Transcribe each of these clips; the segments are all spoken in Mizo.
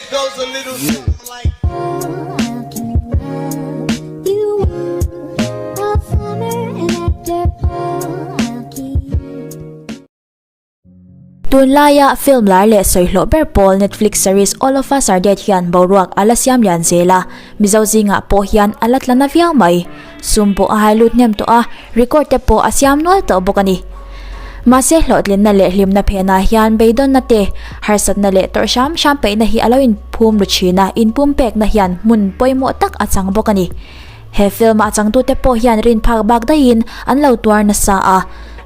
goes a little something like. Tunlaia film lar leh sawi hlawh ber pawl Netflix series All of Us Are Dead hian boruak a la siam lian zel a, Mizo zingah pawh hian a la tla na viau mai. Sum pawh a hai lut hnem tawh a, record te pawh a siam nual tawh bawk a ni. Mahse hlawhtlinna leh hlimna phenah hian beidawnna te, harsatna leh tawrh hram hram peihna hi a lo inphum ru thin a, inpumpekna hian hmun pawimawh tak a chang bawk a ni. He film a changtute pawh hian rin phak bak daihin an lo tuar nasa a,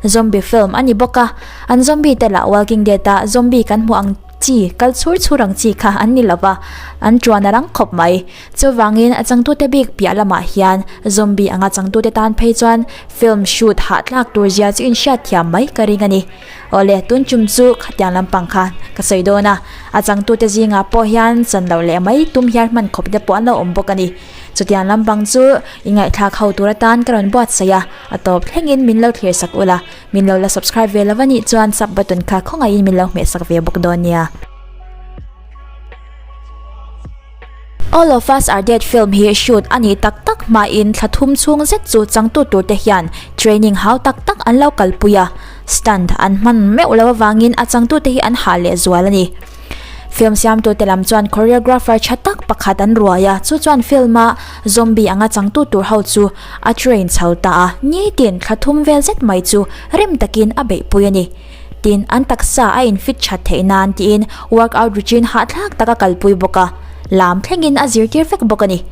zombie film a ni bawk a, an zombie te lah Walking Dead a zombie kan hmuh ang chi kal chhur chhur ang chi kha an ni lova, an tuan a rang khawp mai. Chuvangin a changtute bik piah lamah hian zombie anga changtute tan phei chuan film shoot hahtlak tur zia chu inhriat thiam mai ka ring a ni. Awle, tun chum chu khatiang lampang kha ka sawi dawn a, a changtute zingah pawh hian chan loh leh mai tum hian hman khawp te pawh an lo awm bawk a ni. Chutiang lampang chu i ngaihthlak ho tur atan ka rawn buatsaih a, a tawp thlengin min lo thlir sak ula, min lo la subscribe ve lo anih chuan sub button kha khawngaihin min lo hmeh sak ve bawk dawn nia. All of Us Are Dead film hi shoot a nih tak tak hmain thla thum chhung zet chu changtu turte hian training hau tak tak an lo kalpui a, stunt an hman meuh lo avangin a changtute hi an hah leh zual a ni. Film siamtute lam chuan choreographer tha tak pakhat an ruai a, chu chuan film-a zombie anga changtu tur ho chu a train chho ta a, nitin thla thum vel zet mai chu rim takin a beihpui a ni. Tin, an taksa a infit that theih nan tiin workout routine hahthlak tak a kalpui bawk a, lam thlengin a zirtir vek bawk a ni.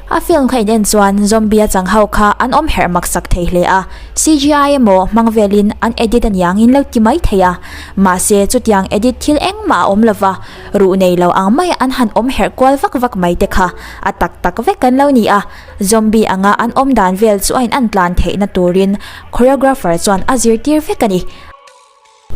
A film kha in en chuan zombie a chang ho kha an awm herh mak sak thei hle a, CGI emaw hmang velin an edit aniang in lo ti mai thei a, mahse chutiang edit thil engmah a awm lova, ruh nei lo ang mai an han awm herh kual vak vak mai te kha a tak tak vek an lo ni a, zombie anga an awm dan vel chu a in an tlan theihna turin choreographer chuan a zirtir vek a ni.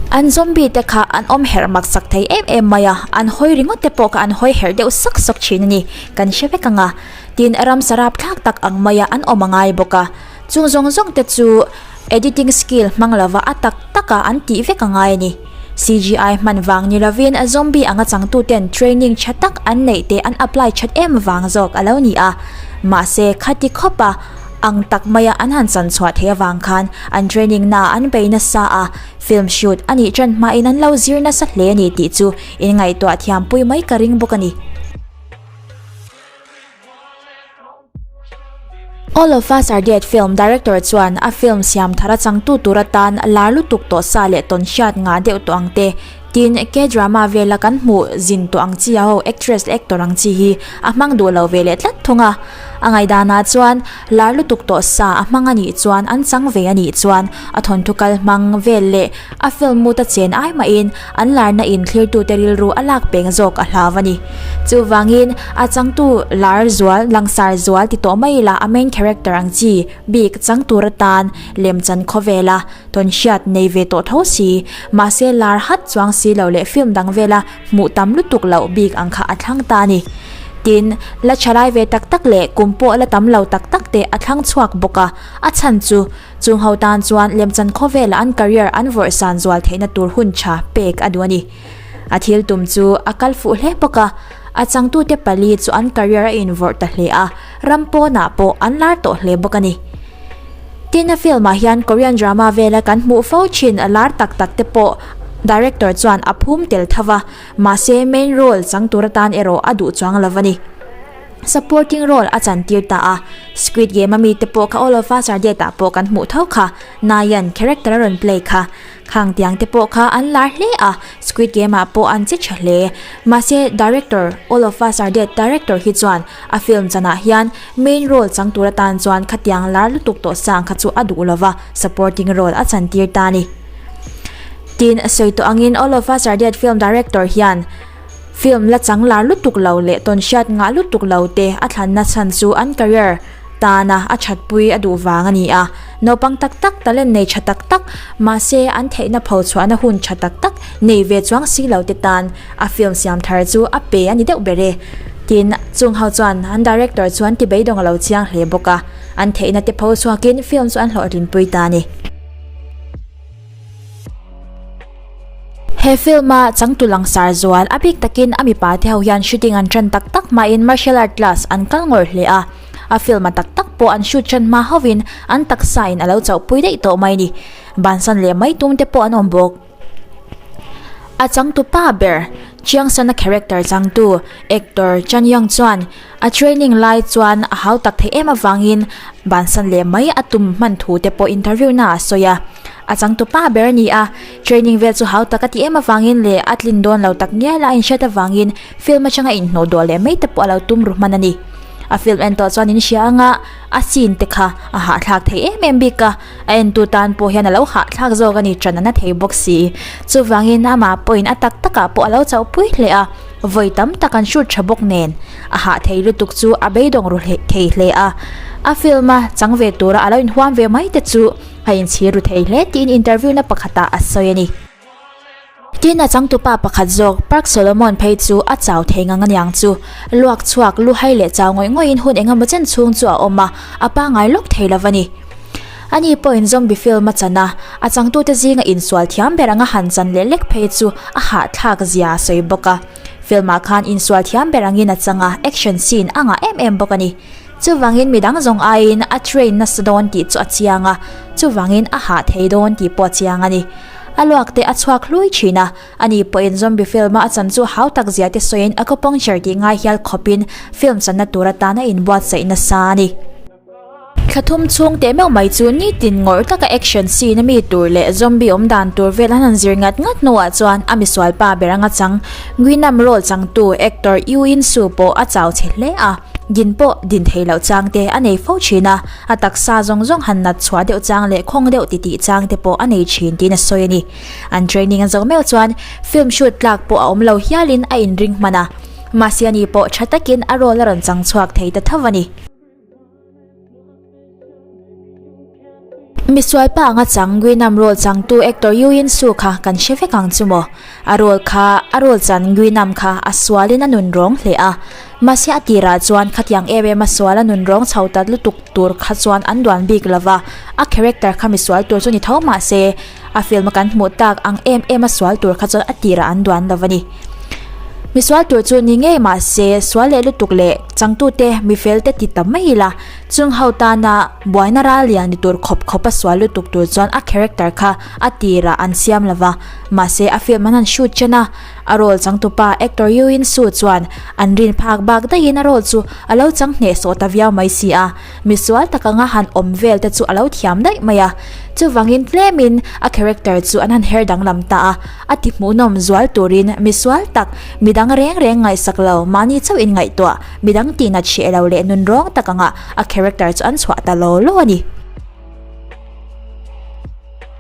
An zombie te kha an awm herh mak sak thei em em mai a, an hawi ringawt te pawh kha an hawi herh deuh sawk sawk thin a ni, kan hre vek ang a. Tin, ramsa rap thlak tak ang maia an awm a ngai bawk a. Chung zawng zawng te chu editing skill hmang lova a tak taka an tih vek a ngai a ni. CGI hman vang ni lovin zombie anga changtuten training tha tak an neih te an apply that em vang zawk a lo ni a. Mahse, khati khawp a. Ang tak maia an han chan chhuah theih avang khan an training na an bei nasa a, film shoot a nih tan hmain an lo zir nasa hle a ni tih chu in ngaihtuah thiam pui mai ka ring bawk a ni. All of Us Are Dead film director chuan a film siam thar a changtu tur atan lar lutuk tawh sa leh tawn hriat ngah deuh tawh ang te Tin, K-drama vela kan hmuh zin tawh ang chi a ho actress leh actor ang chi hi a hmang duh lo ve leh tlat thung a. A ngaihdanah chuan lar lutuk tawh sa a hmang a nih chuan an chang ve a nih chuan a thawnthu kal hmang vel leh a film mut a chen ai mahin an larna in thlirtute rilru a lak peng zawk a hlau a ni. Chuvangin a changtu lar zual langsar zual ti tawh mai ila a main character ang chi bik chang tur atan lemchan khawvela Tawn hriat nei ve tawh tho si, mahse lar hat chuang si lo leh film dang vela hmuh tam lutuk loh bik ang kha a thlang ta a ni. Tin, la thalai ve tak tak leh kum pawh la tam lo tak tak te a thlang chhuak bawk a, a chhan chu chung ho tan chuan lemchan khawvela an career an vawrh san zual theihna tur hun tha pek a duh a ni. A thil tum chu a kal fuh hle bawk a, a changtute pali chu an career a invawrh ta hle a, ram pawnah pawh an lar tawh hle bawk a ni. Tin a film ah hian Korean drama vela kan hmuh fo thin a lar tak tak te pawh director chuan a phum tel tho va, mahse main role chang tur atan erawh a duh chuang lo a ni. Supporting role a chan tir ta a, Squid Game a mi te pawh kha All of Us Are Dead ah pawh kan hmuh tho kha, Nayeon character a rawn play kha. Khang tiang te pawh kha an lar hle a, Squid Game ah pawh an che tha hle. Mahse director, All of Us Are Dead director hi chuan a film chanah hian main role chang tur atan chuan khatiang lar lutuk tawh sang kha chu a duh lova, supporting role a chan tir ta a ni. Tin, sawi tawh angin All of Us Are Dead film director hian film la chang lar lutuk lo leh tawn hriat ngah lutuk lo te a thlanna chhan chu an career tana a thatpui a duh vang a ni a, naupang tak tak talent nei tha tak tak mahse an theihna pho chhuahna hun tha tak tak nei ve chuang si lo te tan a film siam thar chu a pe a ni deuh ber e. Tin, chung ho chuan an director chuan ti beidawng a lo chiang hle bawk a, an theihna te pho chhuakin film chu an hlawhtlinpui ta a ni. He film a changtu langsar zual a bik takin a mipa te ho hian shooting an tan tak tak hmain martial art class an kal ngawr hle a, a film a tak tak pawh an shoot tan hma hovin an taksa in a lo chauhpui daih tawh mai a ni. Bansan leh mai tum te pawh an awm bawk. A changtu pa ber, Chiangsana character changtu, actor Chan Young chuan a training lai chuan a hau tak theih em avangin bansan leh mai a tum hman thu te pawh interview na a sawi a. A changtu pa ber a ni a, training vel chu hau tak a tih em avangin leh a tlin dawn lo tak ngial a inhriat avangin film atanga inhnawh dawh leh mai te pawh a lo tum ru hman a ni. A film en tawh chuan in hria anga a scene te kha a hahthlak thei em em bik a. A entu tan pawh hian a lo hahthlak zawk a ni ṭan a na thei bawk si. Chuvangin amah pawhin a tak takah pawh a lo chauhpui hle a, vawi tam tak an shoot ṭha bawk nen. A hah thei lutuk chu a beidawng ru hle thei hle a. A film a chang ve tura a lo inhuam ve mai te chu a inchhir ru thei hle tiin interview na pakhatah a sawi a ni. Tin, a changtupa pakhat zawk, Park Solomon phei chu a chau thei ngang aniang chu. Luak chhuak, lu hai leh chau ngawih ngawihin hun engemaw chen chhung chu a awm a, a pangai lawk thei lo a ni. Ani pawhin zombie film a chan a, a changtute zinga insual thiam ber anga han chan leh lek phei chu a hahthlak zia a sawi bawk a. Film-ah khan insual thiam ber angin a chang a, action scene a ngah em em bawk a ni. Chuvangin midang zawng aiin a train nasa dawn tih chu a chiang a, chuvangin a hah thei dawn tih pawh a chiang a ni. A luak te a chhuak hlui thin a, ani pawhin zombie film a a chan chu hau tak zia te sawiin acupuncture tih ngai hial khawpin film channa tur atan a inbuatsaih nasa a ni. Thla thum chhung teh meuh mai chu nitin ngawrh taka action scene a mi tur leh zombie awm dan tur vel an han zir ngat ngat hnuah chuan a misual pa ber anga chang Guinam role changtu actor Yoo In Soo pawh a chau chhe hle a. Din pawh din thei loh chang te a nei fo thin a, a taksa zawng zawng han nat chhuah deuh chang leh khawng deuh titih chang te pawh a nei thin tiin a sawi a ni. An training a zo meuh chuan film shoot tlak pawh a awm lo hialin a inring hman a, mahse ani pawh tha takin a role a rawn chang chhuak thei ta tho a ni. Misual pa anga chang Guinam role changtu actor Yoo In Soo kha kan hre vek ang chu maw? A role kha a role chan Guinam kha a sualin a nun rawng hle a, mahse a tirah chuan khatiang em em a sual a nun rawng chho ta lutuk tur kha chuan an duan bik lova, a character kha misual tur chu ni tho mahse a film a kan hmuh tak ang em em a sual tur kha chuan a tirah an duan lo a ni. Misual tur chu ni ngei mahse sual leh lutuk leh changtute mifel te ti ta mai ila chung ho tana buaina ral lian ni tur khawp khawp a sual lutuk tur chuan a character kha a tirah an siam lova mahse a film an han shoot chen a a role changtupa actor Yoo In Soo chuan an rin phak bak daihin a role chu a lo chang hnehsawh ta viau mai si a. Misual tak anga han awm vel te chu a lo thiam daih mai a, chuvangin tlemin a character chu an han her danglam ta a, a ti hmuhnawm zual turin misual tak, midang reng reng ngaihsak lo, mahni chauh in ngaihtuah, midang tihnat hreh lo leh nunrawng tak anga a character chu an chhuah ta law law a ni.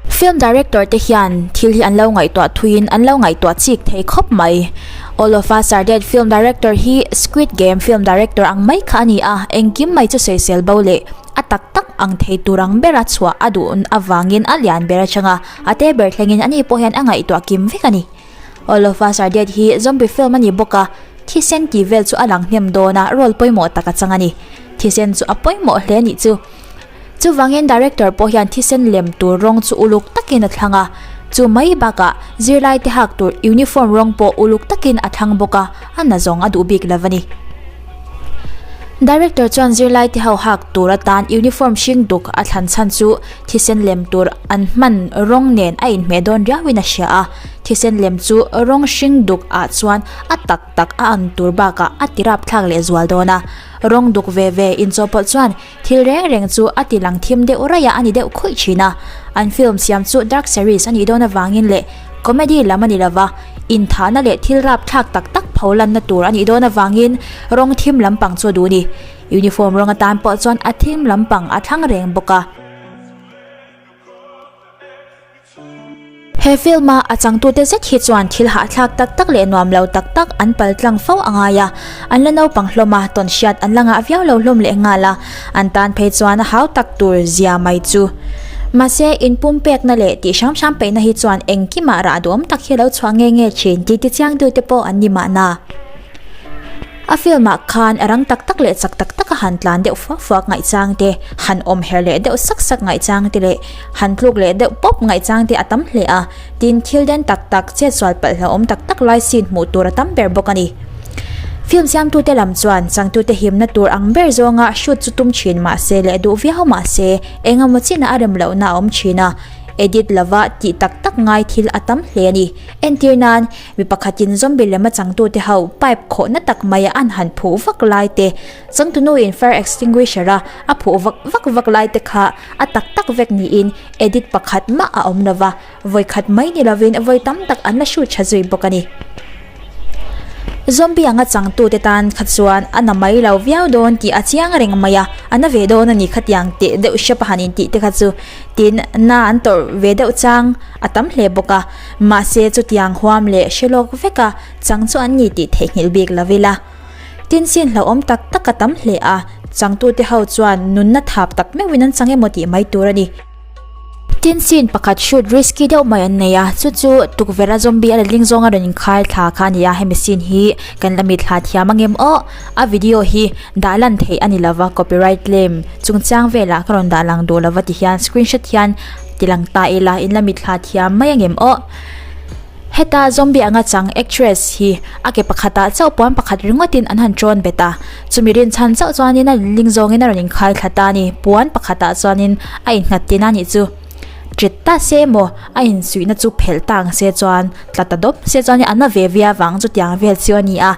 Film director te hian thil hi an lo ngaihtuah thuiin an lo ngaihtuah chik thei khawp mai. All of Us Are Dead film director hi Squid Game film director ang mai kha a ni a, engkim mai chu sawisel bo leh a tak tak ang thei tur ang bera chhuah a duh avangin a lian ber atanga a te ber thlengin ani pawh hian a ngaihtuah kim vek a ni. All of Us Are Dead hi zombie film a ni bawk a, thisen tih vel chu a lang hnem dawn a, role pawimawh tak a chang a ni. Thisen chu a pawimawh hle a nih chu. Chuvangin director pawh hian thisen lem tur rawng chu uluk takin a thlang a, chu mai bakah zirlaite hak tur uniform rawng pawh uluk takin a thlang bawk a, a na zawng a duh bik lo a ni. Director chuan zirlaite ho hak tur atan uniform hring duk a thlan chhan chu thisen lem tur an hman rawng nen a inhmeh dawn riauin a hria a, thisen lem chu rawng hring duk ah chuan a tak tak a ang tur bakah a tirap thlak leh zual dawn a, rawng duk ve ve inchawhpawlh chuan Thil reng reng chu a ti lang thim deuh raih a a ni deuh khuih thin a, an film siam chu dark series a nih dawn avangin leh comedy lam a ni lova, inthahna leh thil rapthlak tak tak pho lanna tur a nih dawn avangin rawng thim lampang chu a duh a ni. Uniform rawng atan pawh chuan a thim lampang a thlang reng bawk a. He film-a a changtute zet hi chuan thil hahthlak tak tak leh nuam lo tak tak an pal tlang fo a ngai a, an la naupang hlawm a, tawn hriat an la ngah viau lo hlawm leh nghal a, an tan phei chuan a hau tak tur zia mai chu. Mahse, inpumpekna leh tih hram hram peihna hi chuan engkimah rah duhawm tak hi a lo chhuah nge nge thin tih tichiang deuh te pawh an ni mahna. A film ah khan rang tak tak leh chak tak tak a han tlan deuh fuak fuak ngaih chang te, han awm her leh deuh sak sak ngaih chang te leh han tluk leh deuh pawp ngaih chang te a tam hle a, tin thil den tak tak chetsual palh hlauhawm tak tak lai scene hmuh tur a tam ber bawk a ni. Film siamtute lam chuan changtute himna tur ang ber zawnga shoot chu tum thin mah se leh duh viau mah se engemaw chinah a rem lohna a awm thin a, edit lova tih tak tak ngai thil a tam hle a ni. Entir nan, mi pakhatin zombie lema changtute ho pipe khawhna tak maia an han phuh vak lai te, changtunuin fire extinguisher a a phuh vak vak vak lai te kha a tak tak vek niin edit pakhat mah a awm lova. Vawi khat mai ni lovin vawi tam tak an la hrut tha zui bawk a ni. Zombie anga changtute tan kha chuan a na mai lo viau dawn tih a chiang reng mai a, a na ve dawn a ni khatiang teh deuh hrep a han intih te kha chu tin na an tawrh ve deuh chang a tam hle bawk a, mahse chutiang huam leh hre lawk veka chang chu an ni tih theihnghilh bik lo ila. Tin sin hlauhawm tak tak a tam hle a, changtute ho chuan nunna thap tak meuhin an chang emaw tih mai tur a ni. Tin scene pakhat shoot risky deuh mai an nei a, chu chu tukverh a zombie a letling zawng a rawn inkhai thla kha a ni a, hemi scene hi kan la mit thla thiam angem aw, a video hi dah lan theih a ni lova copyright claim chungchang velah ka rawn dah lang duh lova ti hian screenshot hian ti lang ta ila in la mit thla thiam mai angem aw. Heta zombie anga chang actress hi a ke pakhatah chauh puan pakhat ringawtin an han tawn bet a, chumi rinchhan chauh chuanin a ling zawngin a rawn inkhai thla ta a ni, puan pakhatah chuanin a innghat tin a nih chu. Ṭit ta se emaw a insuihna chu phelh ta ang se chuan tla ta dawp se chuanin a na ve ve avang chutiang vel chu a ni a,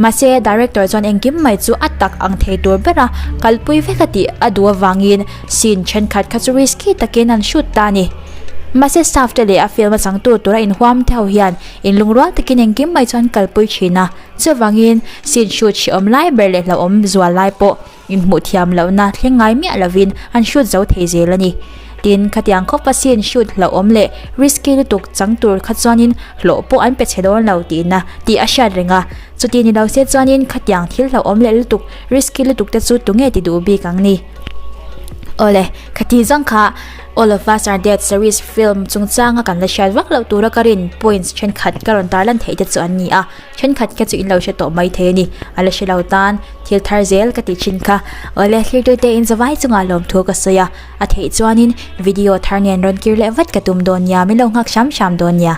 mahse director chuan engkim mai chu a tak ang thei tur bera kalpui vek a tih a duh avangin scene thenkhat kha chu risky takin an shoot ta a ni. Mahse staff te leh a film a changtu tura inhuam te ho hian inlungrual takin engkim mai chu an kalpui thin a, chuvangin scene shoot hrehawm lai ber leh hlauhawm zual lai pawh inhmuh thiam lohna thleng ngai miah lovin an shoot zo thei zel a ni. Tin, khatiang khawpa scene shoot hlauhawm leh risky lutuk chang tur kha chuanin hlawh pawh an pe chhe dawn lo tihna tih a hriat reng a, chuti ni lo se chuanin khatiang thil hlauhawm leh lutuk risky lutuk te chu tunge ti duh bik ang ni. Awle, khati zawng kha All of Us Are Dead series film chungchanga kan la hriat vak loh tura ka rin points thenkhat ka rawn tarlan theih te chu an ni a, thenkhat kha chu in lo hre tawh mai thei a ni. A la hre lo tan thil thar zel ka tih thin kha. Awle, thlirtute in zavai chungah lawmthu ka sawi a, a theih chuanin video thar nen rawn kir leh vat ka tum dawn nia, min lo nghak hram hram dawn nia.